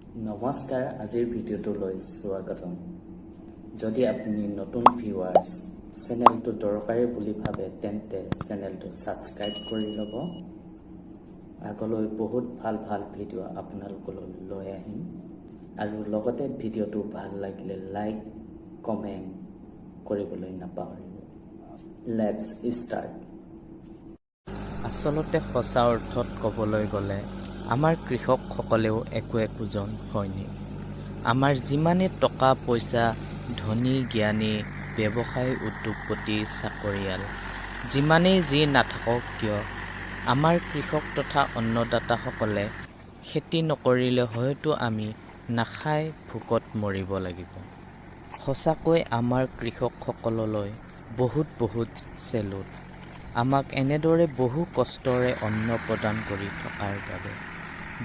নমস্কাৰ, আজিৰ ভিডিঅ'টোলৈ স্বাগতম। যদি আপুনি নতুন ভিউৱাৰ্ছ, চেনেলটো দৰকাৰী বুলি ভাবে, তেন্তে চেনেলটো ছাবস্ক্ৰাইব কৰি ল'ব। আগলৈ বহুত ভাল ভাল ভিডিঅ' আপোনালোকলৈ লৈ আহিম। আৰু লগতে ভিডিঅ'টো ভাল লাগিলে লাইক, কমেণ্ট কৰিবলৈ নাপাহৰিব। Let's start. আচলতে সঁচা অৰ্থত ক'বলৈ গ'লে আমাৰ কৃষকসকলেও একো একোজন সৈনিক। আমাৰ যিমানেই টকা পইচা, ধনী, জ্ঞানী, ব্যৱসায়ী, উদ্যোগপতি, চাকৰিয়াল যিমানেই যি নাথাকক কিয়, আমাৰ কৃষক তথা অন্নদাতাসকলে খেতি নকৰিলে হয়তো আমি নাখাই ভোকত মৰিব লাগিব। সঁচাকৈ আমাৰ কৃষকসকললৈ বহুত বহুত চেলুট, আমাক এনেদৰে বহু কষ্টৰে অন্ন প্ৰদান কৰি থকাৰ বাবে,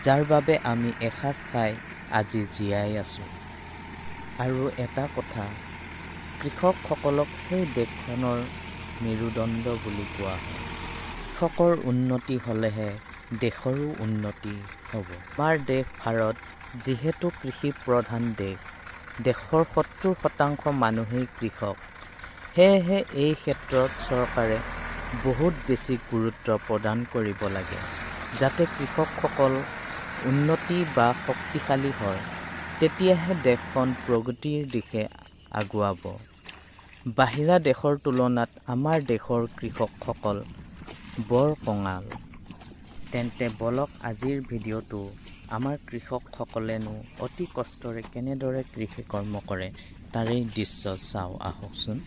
যাৰ বাবে আমি এসাঁজ খাই আজি জীয়াই আছোঁ। আৰু এটা কথা, কৃষকসকলক সেই দেশখনৰ মেৰুদণ্ড বুলি কোৱা হয়। কৃষকৰ উন্নতি হ'লেহে দেশৰো উন্নতি হ'ব। আমাৰ দেশ ভাৰত যিহেতু কৃষি প্ৰধান দেশ, দেশৰ 70% মানুহেই কৃষক। সেয়েহে এই ক্ষেত্ৰত চৰকাৰে বহুত বেছি গুৰুত্ব প্ৰদান কৰিব লাগে, যাতে কৃষকসকল উন্নতি বা শক্তিশালী হয়। তেতিয়াহে দেশখন প্ৰগতিৰ দিশে আগুৱাব। বাহিৰা দেশৰ তুলনাত আমাৰ দেশৰ কৃষকসকল বৰ কঙাল। তেন্তে বলক, আজিৰ ভিডিঅ'টো আমাৰ কৃষকসকলেনো অতি কষ্টৰে কেনেদৰে কৃষি কৰ্ম কৰে, তাৰেই দৃশ্য চাওঁ আহকচোন।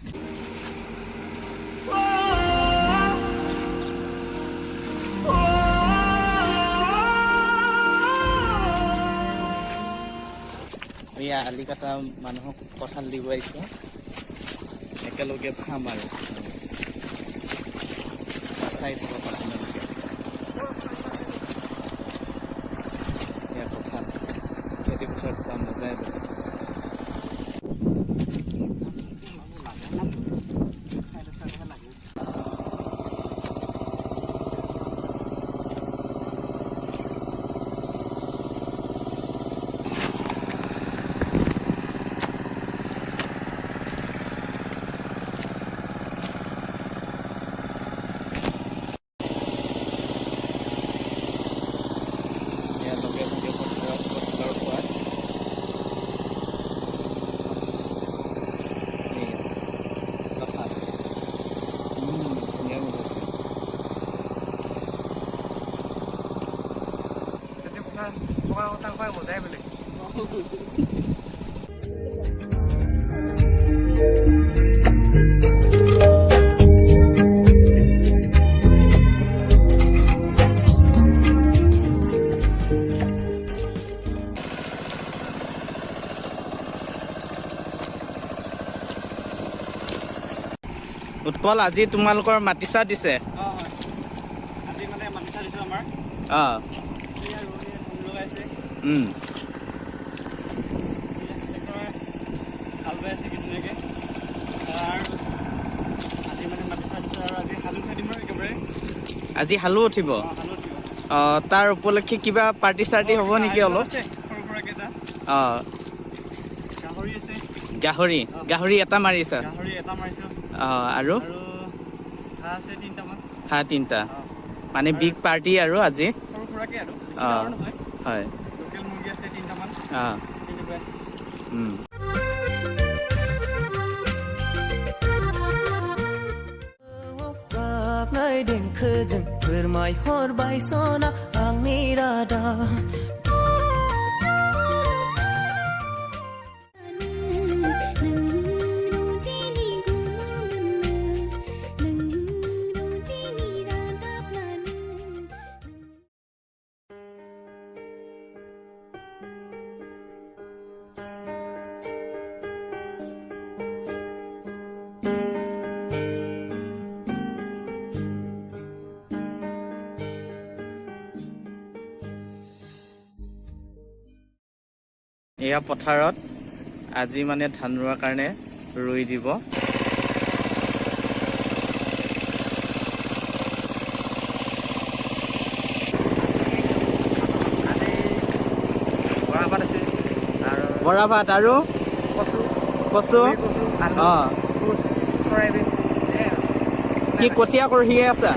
এয়া আলি কটা মানুহক কঁঠাল দিব আহিছে। একেলগে খাম আৰু চাই থাকক আপোনালোকে। এয়া কঁঠাল, খেতি পথাৰত খোৱা মজাই বেলেগ। এয়া লগে ভাগে পথাৰত কঁঠালৰ সোৱাদ। এয়া কঁঠাল, ধুনীয়া গোন্ধাইছে। তাতে পকা পকা কঁঠাল খোৱাৰ মজাই বেলেগ। উৎপল, আজি তোমালোকৰ মাটিচা দিছে? অঁ হয়, আজি মানে মাটি দিছোঁ আমাৰ। এয়া ৰোৱনীয়ে ধান লগাইছে। ট্ৰেক্টৰে হাল বাই আছে কি ধুনীয়াকৈ। আৰু আজি মানে মাটি চাহ দিছোঁ আৰু আজি হাল উঠাই দিম আৰু একেবাৰে। আজি হালো উঠিব? অঁ, হাল উঠিব। অঁ, তাৰ উপলক্ষে কিবা পাৰ্টি চাৰ্টি হ'ব নেকি অলপ? আছে সৰু সুৰাকৈ এটা। গাহৰি আছে। গাহৰি, গাহৰি এটা মাৰিছা? গাহৰি এটা মাৰিছোঁ। অঁ, আৰু? আৰু হাঁহ আছে তিনিটামান। হাঁহ তিনিটা। অঁ। মানে বিগ পাৰ্টি আৰু আজি। সৰু সুৰাকৈ আৰু বেছি ডাঙৰ নহয়। লোকেল মুৰ্গী আছে তিনিটামান। তেনেকুৱাই। गाबनाय देंखोजों फोरमायहरबाय सना आंनि रादाब। नों रंजिनि गुमुर मोननो, नों रंजिनि रादाब लानो। এয়া পথাৰত আজি মানে ধান ৰোৱাৰ কাৰণে ৰুই দিব। আজি বৰাপাত আছে। বৰা ভাত আৰু কচু। কচু। কচু, আলু, বুট, চয়াবিন, সেয়াই আৰু। কি কঠীয়া কঢ়িয়াই আছা?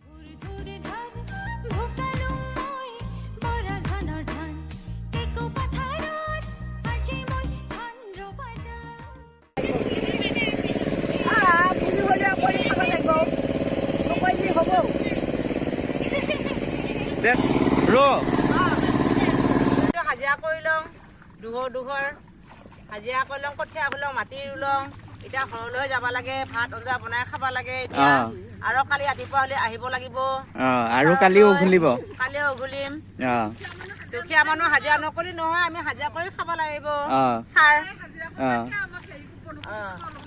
ধুৰ ধুৰ ধান ভোকালো মই বৰা ধানৰ ধান টেকু পথাৰত আজি মই ধান ৰোবা যাম। বুঢ়ী হ'লেও কৰি খাব লাগিব, নকৰিলে হ'ব? দে ৰ। হাজিৰা কৰি লওঁ, দুঘৰ দুঘৰ হাজিৰা কৰি লওঁ, কঠীয়া কৰি লওঁ, মাটি ৰুই লওঁ। এতিয়া ঘৰলৈ যাব লাগে, ভাত আঞ্জা বনাই খাব লাগে এতিয়া। আৰু কালি ৰাতিপুৱা হ'লে আহিব লাগিব। আৰু কালিও উঘুলিব? কালিও উঘুলিম। দুখীয়া মানুহ, হাজিৰা নকৰি নহয়, আমি হাজিৰা কৰি খাব লাগিব। ছাৰ,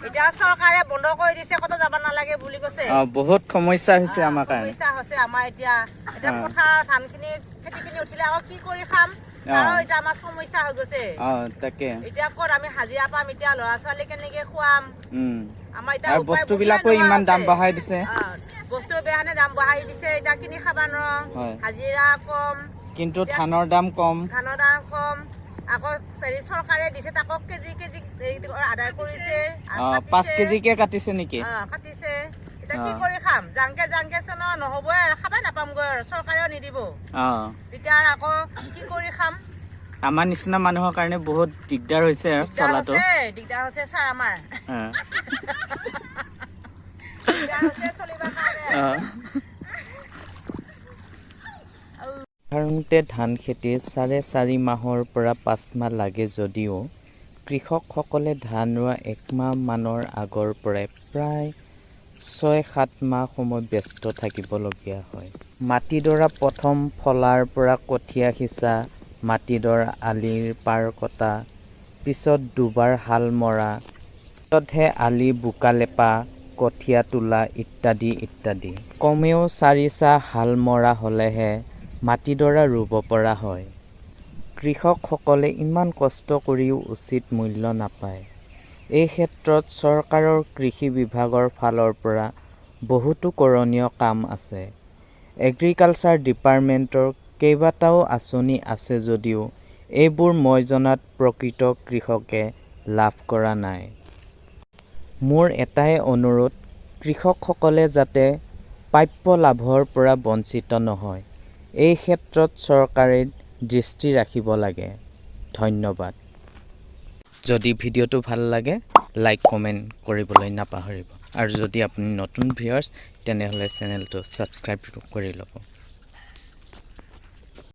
এতিয়া চৰকাৰে বন্ধ কৰি দিছে, ক'তো যাব নালাগে বুলি কৈছে। বহুত সমস্যা হৈছে আমাৰ কাৰণে। সমস্যা হৈছে আমাৰ এতিয়া। এতিয়া পথাৰ ধানখিনি, খেতিখিনি উঠিলে আকৌ কি কৰি খাম? আৰু এতিয়া আমাৰ সমস্যা হৈ গৈছে। তাকে। এতিয়া ক'ত আমি হাজিৰা পাম? এতিয়া ল'ৰা ছোৱালী কেনেকে খুৱাম? আমাৰ এতিয়া আৰু উপায় বস্তুবিলাকো বুদ্ধিয়ে ইমান নোহোৱা দাম হৈছে। বঢ়াই দিছে। বস্তু বেয়ানে দাম বঢ়াই দিছে, এতিয়া কিনি খাবা নোৱাৰো। হাজিৰা কম। কিন্তু ধানৰ দাম কম। ধানৰ দাম কম। আকৌ হেৰি চৰকাৰে দিছে, তাকো কেজি কেজি হেৰি আদায় কৰিছে আৰু কাটিছে। 5 কেজিকে কাটিছে নেকি? কাটিছে। এতিয়া কি কৰি খাম? জাংকে জাংকে চোন নহ'বই আৰু, খাবাই নাপামগৈ আৰু, চৰকাৰেও নিদিব। তেতিয়া আৰু আকৌ কি কৰি খাম? আমাৰ নিচিনা মানুহৰ কাৰণে বহুত দিগদাৰ হৈছে আৰু দিগদাৰ চলাটো। হৈছে, দিগদাৰ হৈছে ছাৰ আমাৰ। দিগদাৰ হৈছে চলিবৰ কাৰণে। সাধাৰণতে ধান খেতিত 4.5 মাহৰ পৰা 5 মাহ লাগে যদিও কৃষকসকলে ধান ৰোৱা একমাহ মানৰ আগৰ পৰাই প্ৰায় 6-7 মাহ সময় ব্যস্ত থাকিবলগীয়া হয়। মাটিডৰা প্ৰথম ফলাৰ পৰা কঠীয়া সিঁচা, মাটিডৰা আলিৰ পাৰ কটা, পিছত দুবাৰ হাল মৰা, পিছতহে আলি বোকা লেপা, কঠীয়া তোলা ইত্যাদি ইত্যাদি। কমেও 4 চাহ হাল মৰা হ'লেহে মাটিডৰা ৰুব পৰা হয়। কৃষকসকলে ইমান কষ্ট কৰিও উচিত মূল্য নাপায়। এই ক্ষেত্ৰত চৰকাৰৰ কৃষি বিভাগৰ ফালৰ পৰা বহুতো কৰণীয় কাম আছে। এগ্ৰিকালচাৰ ডিপাৰ্টমেণ্টৰ কেইবাটাও আঁচনি আছে যদিও এইবোৰ মই জনাত প্ৰকৃত কৃষকে লাভ কৰা নাই। মোৰ এটাই অনুৰোধ, কৃষকসকলে যাতে প্ৰাপ্য লাভৰ পৰা বঞ্চিত নহয়, এই ক্ষেত্ৰত চৰকাৰে দৃষ্টি ৰাখিব লাগে। ধন্যবাদ। যদি ভিডিঅ'টো ভাল লাগে, লাইক কমেণ্ট কৰিবলৈ নাপাহৰিব আৰু যদি আপুনি নতুন ভিউৱাৰ্ছ, তেনেহ'লে চেনেলটো ছাবস্ক্ৰাইব কৰি ল'ব।